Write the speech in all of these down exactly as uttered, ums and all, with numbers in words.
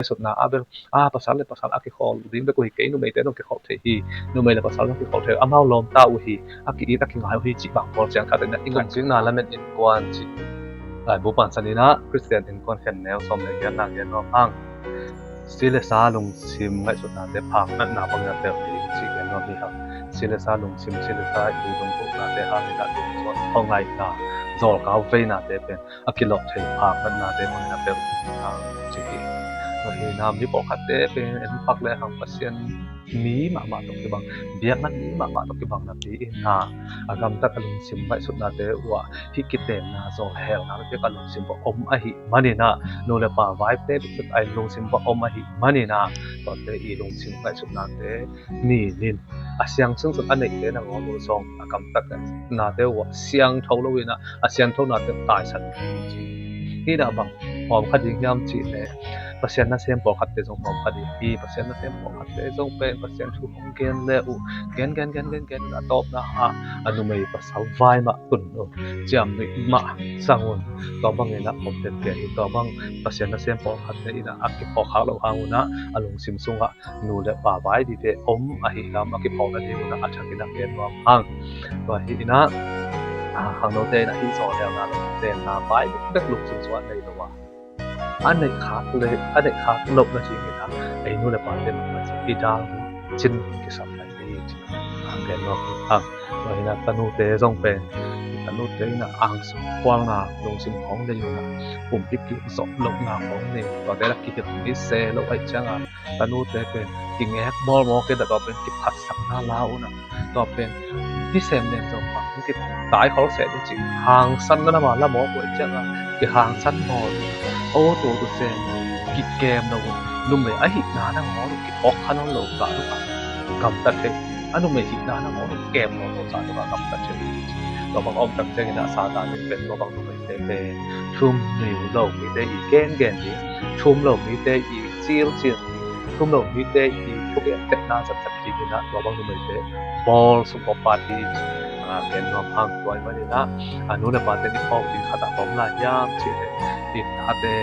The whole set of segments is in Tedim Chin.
ngaihsutna ah bel, a, pasal le pasal a kikholh ding bek uh hi kei, numeite zong kikholh thei hi. Numei le pasal zong kikholh thei uh, amau lawmta uh hi, a ki-it a kingai uh hi cih bang bawl ciang khat in ah i ngaihsutna lamen innkuan cih laibu pansan in ah Khristian innkuan khen neu sawm le giatna gen nuam hang. Si le sa lungsim ngaihsutnate phak natna bangin a pelh ding cih gen nuam hi hang. Si le sa lungsim, si le sa i lungdamnate hangin ah lungzuan, khuangaihna, zawlkau veinate pen a kilawh thei phak natnate bangin a pelh ding hang cih hi. Tua hi in ah mi pawlkhatte pen en phak le hang Pasian mi mahmah tawh kibang, biakna mi mahmah tawh kibang napi in ah a gamtat a lungsim ngaihsutnate uh ah hih kitenna zawlhelna bek a lungsim va om ahih manin ah, nu le pa vaite bek a lungsim va om ahih manin ah, tuate i lungsim ngaihsutnate ninin a siang sungsun a neihte nangawn uh zong a gamtat ngaihsutnate uh ah siangtho lo in ah a siangthonate taisan hi. Hih in ah bang hawm kha ding hiam cih leh Pasian nasem pawlkhatte zong hawm kha ding hi. Pasian nasem pawlkhatte zong pen Pasian thu hong gen le uh, gen gen gen gen gen a tawpna ah a numei pasal vai mah tun uh, ciamnuih mah sang un. Tua bangin ah om tete hi. Tua bang Pasian nasem pawlkhatte in ah a kiphawk khak loh hang un ah a lungsim sungah nu le pa vai dite om ahih lam a kiphawkna ding un ah a thakin ah gen nuam hang. Tua hi in ah, a, khangnote in ah hih zawlhelna lo, tenna vai bek lungsim sungah nei lo a, a neih khak le, a neih khak lohna dingin ah ei nu le pate mah ci i dal cin kisam lai hi ci a gen nuam hang. Tua hi in ah tanute zong pen, tanute in ah angsuk kualna lungsim khawng nei un ah, pumpi kizop lohna khawng nei, tuate la kihilh ni se lo ahih ciangin tanute pen kingek mawlmawl kei dah, tua pen kiphatsakna la un ah, tua pen kisem nen zong pang kitai khol seh ding cih hangsan na lam a la mawk uh ahih ciangin kihangsan mawl, o tua tua sem kikem lo un, numei ahihna nangawn uh kiphawk kha nawn lo uh, gamtat thei, a numei hihna nangawn uh kem nawn lo uh, gamtat thei. Tua bang a om tak ciangin ah Satan in pen tua bang numeite pen thum niu lo mite i gengen ding, thum lo mite i cilcil ding, thum lo mite i thugen tehna zatzat dingin ah tua bang numeite bawl sung pawpat hi. A, gen nuam hang. Tua ahih manin ah a nu le pate i phawk ding khat ah bang om lai hiam cih leh i tate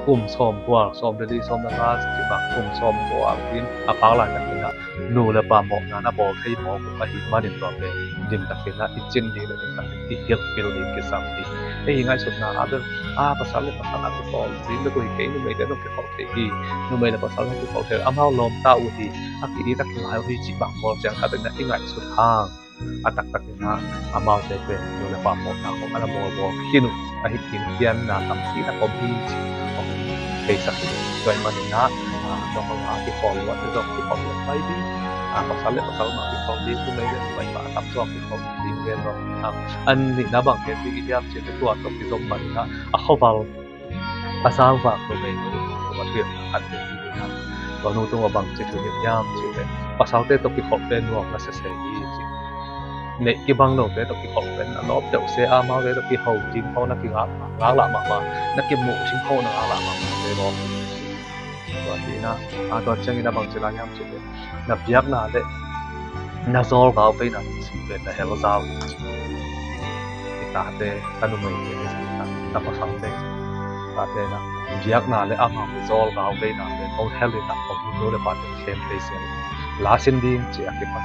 kum sawm bual, sawm le li, sawm le nga cih bang kum sawm bual ding a phak laitakin ah nu le pa mawhna na bawl thei mawk uh ahih manin tua pen limtakin ah i cin ding le limtakin i hilhpil ding kisam hi. Ei i ngaihsutna ah bel, a, pasal le pasal a kikholh ding bek uh hi kei, numeite zong kikholh thei hi. Numei le pasal zong kikholh thei, amau lawmta uh hi, a ki-it a kingai uh hi cih bang bawl ciang khat in ah i ngaihsut hang. A taktakin ah amaute pen nu le pa mawhna khawng a na bawlbawl khin uh ahih ding pianna tampi tak om hi cih hong theisak hi. Tua ahih manin ah, a, tua bang a kikholh luat, tua bang kikholh luat pai ding, a, pasal le pasal mah kikholh ding, numei le numei mah a tam zaw kikholh ding gen lo. A, a nihna bang gen ding i hiam cih leh tua tawh kizom manin ah a khuaval a zangvak numei nu a thuhilhna khat ding hi. Tua nu tungah bangci thuhilh hiam cih leh pasalte tawh kikholh pen nuam na sese hi ci. Neih kibang lote tawh kikholh pen na lawp deuh se, amaute tawh kiho ding khawng na kingak, ngaklah mahmah, na kimuh ding khawng na ngaklah mahmah te lawp hi ci. Tua hi in ah, a, tua ciangin ah bangci lai hiam cih leh na biakna le na zawlgau veina lungsim pen na hel zau hi ci. I tate, ka numeite, ka pasalte, tate in ah biakna le amau zawlgau veina pen hong hel in ah hong nu le pate khem thei se, lasin ding ci a kipan,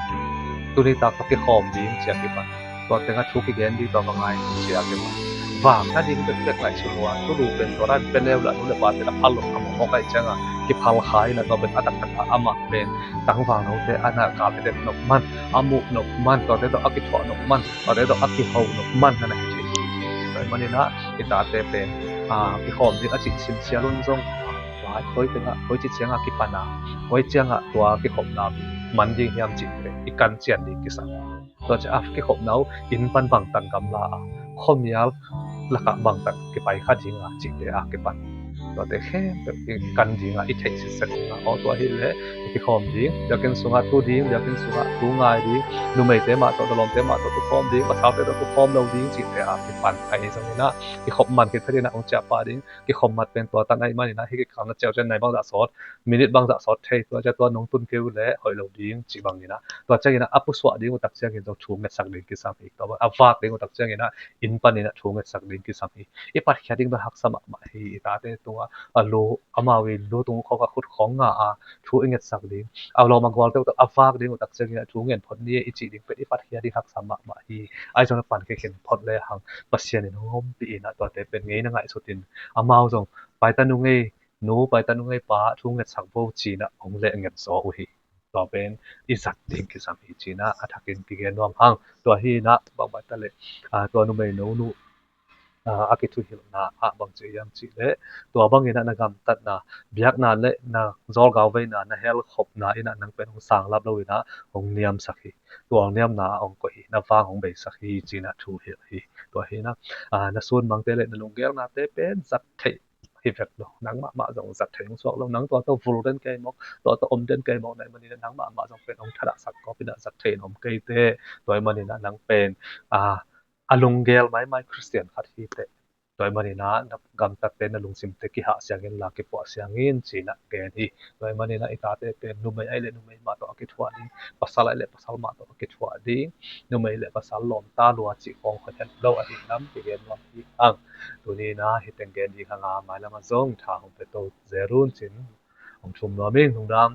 tuni tak tawh kikhawm ding ci a kipan, tua tengah thu kigen ding, tua ka ngai ci a kipan, vak nading bekbek ngaihsun uh a, thulu pen tua dan pen leu lah nu le pate na phal loh a mawkmawk ahih ciangin kiphal kha in ah tua pen a taktak ah amah pen tangvalnote a na kap het nop man, a muh nop man, tuate tawh a kithuah nop man, tuate tawh a kiho nop man na na hi thei hi. Tua ahih manin ah i tate pen, a, kikhawm ding a cih simsial un zong, a, koi tengah, koici ciangah kipan a, koi ciangah tua kikhopna man ding hiam cih pen i kan cian ding kisam. Tua ciang a kikhopna uh inn pan bangtan gamla a, khuamial lakah bangtan kipai kha ding a cihte a kipan, tuate khempeuh i kan ding a, i theih sitset ding a, aw, tua hi leh i kikhawm ding, biakinn sungah tu ding, biakinn sungah tu ngai ding, numeite mah tawh, na lawmte mah tawh tu khawm ding, pasalte tawh tu khawm lo ding cihte a kipan ahi zongin ah, kikhop man khit phetin ah hong ciah pah ding. Kikhop man pen tua tan ahih manin ah hih kikhopna ciau ciang nai bangzah sawt, minute bangzah sawt thei, tua ciang tua nong tun kei uh leh hoih lo ding cih bangin ah, tua ciangin ah a pusuah ding uh tak ciangin zong thu ngetsak ding kisam hi. Tua bang a vak ding uh tak ciangin ah inn panin ah thu ngetsak ding kisam hi. I patkhiat ding bel haksa mahmah hi, i tate tungah a lu, amau i lu tung khawng a khut khawng nga a thu i ngetsak ding, a lawm a gual teuh a vak ding uh tak ciangin a thu ngen phot ni e i cih ding pen i phatkhia ding haksa mahmah hi. Ahi zong a pan khe khin phot le hang Pasian in hong ompih in ah tuate pen ngeina ngaihsut in amau zong paita nu ngei nu, paita nu ngei pa thu ngetsak bo ci-in ah hong leh nget zaw uh hi. Tua pen i zat ding kisam hi ci-in ah a thakin kigen nuam hang. Tua hi in ah bangmah ta leh tua numei no nu a kithuhilhna ah bang ci hiam cih leh tua bangin ah na gamtatna biakna le na zawlgau veina na helkhopna in ah nang pen hong sanglap lo in ah hong niamsak hi. Tua hong niamna ah hong koih hi, na vang hong beisak hi ci-in ah thuhilh hi. Tua hi in ah na sunmangte le na lunggelnate pen zat theih hi vek lo. Nang mahmah zong zat theih hong suak lo. Nang tua tawh vul den kei mawk, tua tawh om den kei mawk na hih manin ah nang mahmah zong pen hong thadah sak kawp in ah zat theih in om kei teh. Tua hih manin ah nang pen a lunggel maimai Khristian khat hi teh. Tua hih manin ah na gamtatte na lungsimte kihah siang in la kipuah siang in ci-in ah gen hi. Tua hih manin ah i tate pen numei ahih leh numei mah tawh a kithuah ding, pasal ahih leh pasal mah tawh a kithuah ding, numei le pasal lawmta lua cih khawng hoih het lo ahih lam kigen nuam hi hang. Tuni in ah hih teng gen ding hang a, mailam ah zong tha hong pia to zel un ci-in hong thum nuam ing. Lungdam.